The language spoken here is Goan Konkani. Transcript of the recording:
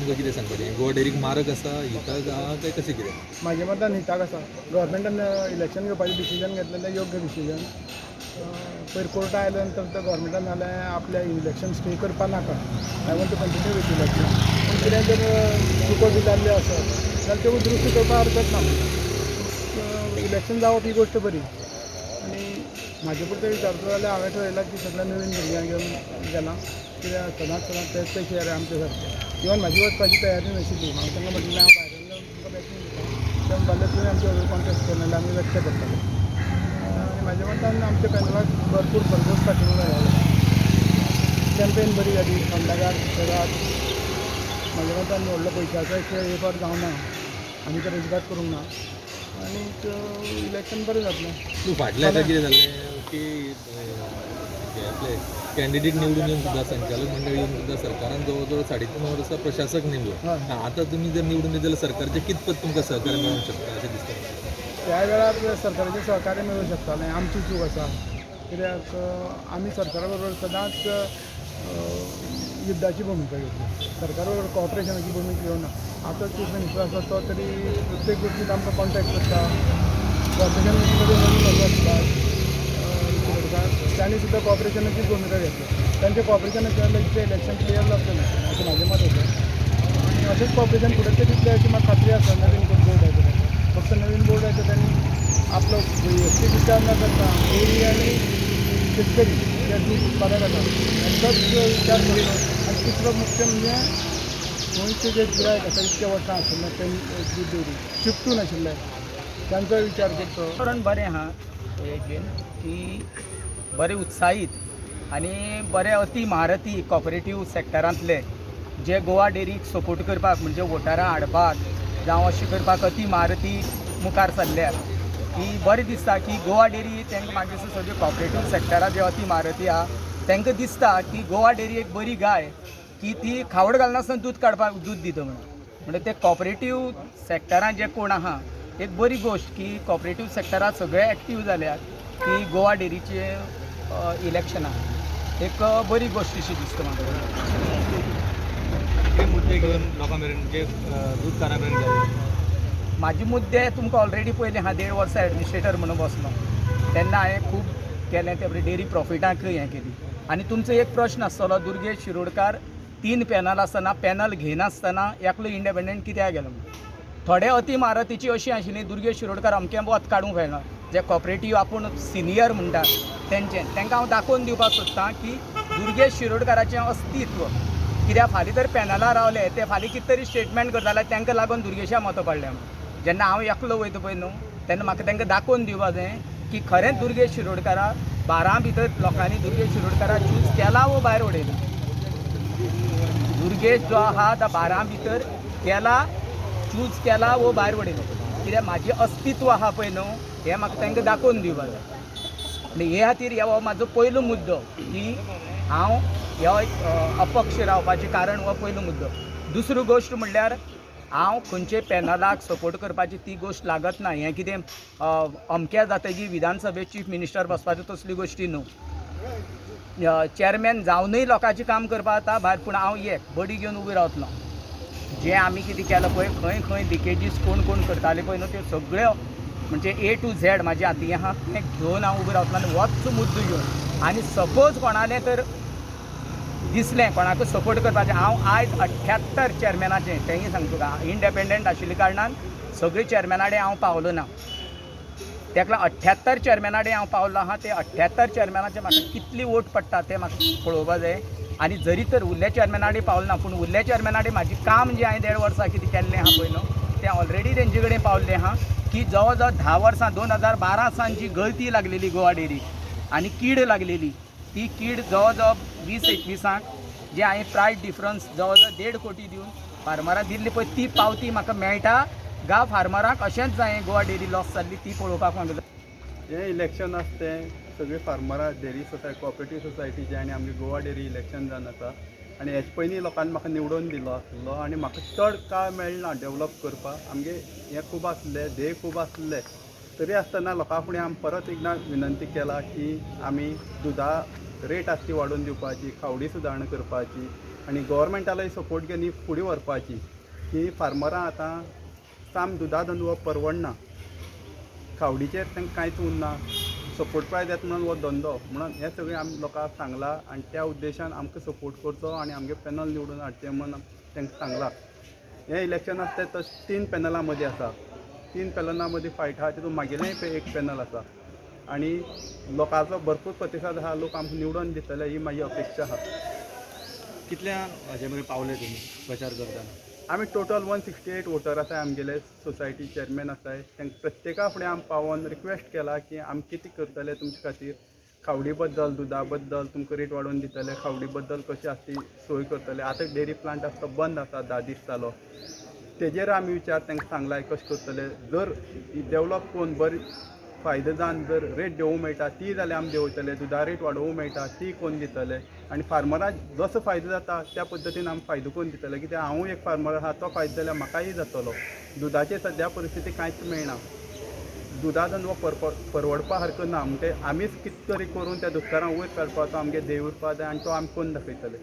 तुमकां कितें सांगपाचें? गोवा डेअरीक मारक आसा, हिताक आहा काय कशें कितें? म्हाज्या मतान हिताक आसा. गव्हर्मेंटान इलेक्शन घेवपाचें डिसिजन घेतलेलें योग्य डिसिजन. पयर कोर्टा आयल्या नंतर तर गव्हर्मेंटान जालें आपल्या इलेक्शन स्टे करपा नाका, I want to continue with election. पूण कितें जर चुको बी जाल्ल्यो आसत जाल्यार त्यो दुरुस्त करपाक हरकत ना. इलेक्शन जावप ही गोश्ट बरी. आनी म्हाजे पुरतें विचारता जाल्यार हांवें ठरयलां की सगळ्या नवीन भुरग्यांक घेवन गेलां, कित्याक सदांच सदांच तेच ते चेहरे आमचे सारके. इवन म्हाजी वचपाची तयारी नाशिल्ली. हांव तांकां म्हटलें हांव भायल्यान तुमकां बॅकींग दिता, ते म्हणपाले तुवें आमचे बरोबर कॉन्टेस्ट कर नाल्यार आमी व्यक्त करतले. आनी म्हाज्या मतान आमच्या पॅनलाक भरपूर भरघोस पाठिंबो मेळ्ळो. कॅम्पेन बरी जाली, थंडगार सुशेगाद. म्हाज्या मतान व्हडलो पयशाचो खेळ हे फावट जावना, आमी तर अजिबात करूंक ना. आनीक इलेक्शन बरें जातलें. तूं फाटल्या हेका कितें जालें की आपले कॅन्डिडेट निवडून येवन सुद्दां, संचालक मंडळ येवन सुद्दां सरकारान जवळ जवळ 3.5 वर्सां प्रशासक नेमलो. आतां तुमी जर निवडून येत जाल्यार सरकारचें कितपत तुमकां सहकार्य मेळूंक शकता अशें दिसता? त्या वेळार सरकाराचें सहकार्य मेळूंक शकतालें. आमची चूक आसा, कित्याक आमी सरकारा बरोबर सदांच युद्धाची भुमिका घेतली, सरकारा बरोबर कॉपरेशनाची भुमिका घेवना. आतां चीफ मिनिस्टर आसा तो तरी प्रत्येक गोश्टीक आमकां कॉन्टेक्ट करता. कॉर्पोरेशन कडेन नवीन आसा सुभाष शिरोडकार, तांणी सुद्दां कॉपरेशनाचीच भुमिका घेतली. तांचें कॉपरेशन आसलें इतलें इलेक्शन क्लियर जातलें नासलें अशें म्हाजें मत आसा. आनी अशेंच कॉपरेशन फुडें ते दितलें अशी म्हाका खात्री आसा. नवीन कोण बोर्ड आयलो, फक्त नवीन बोर्ड आयलो तांणी आपलो वैयक्तीक विचार न करता डेअरी आनी शेतकरी जे दूद उत्पादक आसा तांचोच विचार करचो. आनी तिसरो मुख्य म्हणजे गोंयचे जे गिरायक आसा इतके वर्सां आशिल्ले ते दूद डेअरी शिफ्टून आशिल्ले तांचोय विचार करचो. वातावरण बरें आहा हेजेन की बरें उत्साहीत आनी बरे अति महारथी कॉपरेटीव सेक्टरांतले जे गोवा डेअरीक सपोर्ट करपाक म्हणजे वोटरां हाडपाक जावं अशें करपाक अति महारथी मुखार सरल्यात की बरें दिसता की गोवा डेअरी तांकां म्हाका दिसता सगळे कॉपरेटीव सेक्टराक जे अति महारथी आहा तांकां दिसता की गोवा डेअरी एक बरी गाय की ती खावड घालनासतना दूद काडपाक दूद दिता म्हणून. म्हणजे ते कॉपरेटीव सेक्टरान जे कोण आहा एक बरी गोश्ट की कॉपरेटीव सेक्टरात सगळे एक्टीव जाल्यात की गोवा डेअरीचे इलेक्शनाक एक बरी गोश्ट अशी दिसता म्हाका. कितें मुद्दे घेवन लोकां मेरेन जे दूदकारां मेरेन गेले? म्हाजे मुद्दे तुमकां ऑलरेडी पयलीं हांव 1.5 वर्सां एडमिनिस्ट्रेटर म्हणून बसलो तेन्ना हांवें खूब केलें ते डेअरी प्रॉफिटाक हें केली. आनी तुमचो एक प्रश्न आसतलो दुर्गेश शिरोडकार 3 पॅनल आसतना पॅनल घेयनासतना एकलो इंडिपेंडंट कित्याक गेलो म्हणून. थोडे अति म्हारथीची अशी आशिल्ली दुर्गेश शिरोडकार अमकें वत काडूंक मेळना, जे कॉपरेटीव आपूण सिनियर म्हणटा तेंचें तांकां हांव दाखोवन दिवपाक सोदतां की दुर्गेश शिरोडकाराचें अस्तित्व कित्याक फाल्यां तर पॅनलार रावले ते फाल्यां कितें तरी स्टेटमेंट करता जाल्यार तांकां लागून दुर्गेशा मतां पडल्या म्हणून. जेन्ना हांव एकलो वयता पळय न्हू तेन्ना म्हाका तांकां दाखोवन दिवपाक जाय की खरेंच दुर्गेश शिरोडकारा 12 भितर लोकांनी दुर्गेश शिरोडकारा चूज केला वो भायर उडयला. दुर्गेश जो आहा तो 12 भितर केला चूज केला वो भायर उडयलो, कित्याक म्हाजें अस्तित्व आहा पळय न्हू हें म्हाका तांकां दाखोवन दिवपाक जाय. आनी हे खातीर हो म्हाजो पयलो मुद्दो की हांव ह्यो अपक्ष रावपाचें कारण हो पयलो मुद्दो. दुसरो गोश्ट म्हणल्यार हांव खंयचे पॅनलाक सपोर्ट करपाची ती गोश्ट लागत ना. हें कितें अमक्या जातकीर विधानसभेत चीफ मिनिस्टर बसपाच्यो तसल्यो गोश्टी न्हू. चॅरमॅन जावनूय लोकांचें काम करपाक जाता भायर, पूण हांव एक बडी घेवन उबी रावतलो. जें आमी कितें केलां पळय खंय खंय लिकेजीस कोण कोण करताले पळय न्हू त्यो सगळ्यो म्हणजे ए टू झेड म्हाज्या हाती आहा तें घेवन हांव उबो रावतलो आनी होच मुद्दो घेवन. आनी सपोज कोणालें तर दिसलें कोणाक सपोर्ट करपाचें, हांव आयज 78 चॅरमॅनाचें तेंय सांगता तुका इंडिपेंडंट आशिल्ल्या कारणान सगळे चॅरमॅना कडेन हांव पावलो ना. तेका 78 चॅरमॅना कडेन हांव पावलो आहा. ते 78 चॅरमॅनाचे म्हाका कितली वोट पडटा ते म्हाका पळोवपा जाय. आनी जरी तर उरल्या चॅरमॅना कडेन पावलो ना पूण उरल्या चॅरमॅना कडेन म्हाजें काम जें हांवें 1.5 वर्सां कितें केल्लें आहा पळय न्हू तें ऑलरेडी तेंचे कडेन पावल्लें आहा की जवळ जवळ 10 वर्सां 2012 सावन जी गळती लागलेली गोवा डेअरीक आनी कीड लागलेली ती कीड जवळ जवळ 20-21 जे हांवें प्रायस डिफरन्स जवळ जवळ 1.5 कोटी दिवन फार्मराक दिल्ली पळय ती पावती म्हाका मेळटा गा फार्मराक अशेंच जाय गोवा डेअरी लॉस जाल्ली ती पळोवपाक म्हाका जाय. हें इलेक्शन आसा तें सगळे फार्मरां डेअरी सोसायटी कॉपरेटीव सोसायटीचे आनी आमगे गोवा डेअरी इलेक्शन जावन आसा. आनी हेजे पयलीं लोकांनी म्हाका निवडून दिलो आसलो आनी म्हाका चड काळ मेळना डेवलप करपाक. आमगे हें खूब आसलें, ध्येय खूब आसलें, तरी आसतना लोकां फुडें आमी परत एकदां विनंती केला की आमी दुदा रेट आसा ती वाडोवन दिवपाची, खावडी सुदारणा करपाची, आनी गोवोरमेंटालोय सपोर्ट घेवन ही फुडें व्हरपाची की फार्मरां आतां साम दुदा धंदो हो परवडना, खावडीचेर तांकां कांयच उरना, सपोर्ट प्रायस येता म्हणून हो धंदो म्हणून हें सगळें आमी लोकांक सांगलां आनी त्या उद्देशान आमकां सपोर्ट करचो आनी आमगे पॅनल निवडून हाडचें म्हणून तांकां सांगलां. हें इलेक्शन आसा तें तशें 3 पॅनलां मदीं आसा, 3 पॅनलां मदीं फायट आसा, तितून मागेलेंय एक पॅनल आसा आनी लोकांचो भरपूर प्रतिसाद आसा, लोक आमकां निवडून दितले ही म्हाजी अपेक्षा आसा. कितल्या हाजे मेरेन पावले तुमी प्रचार करतना? आमी टोटल 168 वोटर आसाय आमगेले, सोसायटी चेअरमॅन आसाय, तांकां प्रत्येका फुडें आमी पावोन रिक्वेस्ट केला की आमी कितें करतले तुमचे खातीर, खावडी बद्दल, दुदा बद्दल तुमकां रेट वाडोवन दितले, खावडी बद्दल कशी आसा ती सोय करतले. आतां डेरी प्लांट आसा तो बंद आसा 10 दीस जालो, तेजेर आमी विचार तांकां सांगला कशें करतले. जर डेवलप करून बरी फायदो जावन जर रेट देंवोवंक मेळटा ती जाल्यार आमी देंवयतले, दुदा रेट वाडोवंक मेळटा ती करून दितले आनी फार्मराक जसो फायदो जाता त्या पद्दतीन आमी फायदो करून दितले. कित्याक हांवूय एक फार्मर आसा, तो फायदो जाल्यार म्हाकाय जातलो. दुदाचे सद्या परिस्थिती कांयच मेळना, दुदा धंदो परवडपा सारको ना, म्हणटे आमीच कितें तरी करून त्या दुदकारांक वयर काडपाचो आमगे ध्येय उरपा जाय आनी तो आमी करून दाखयतले.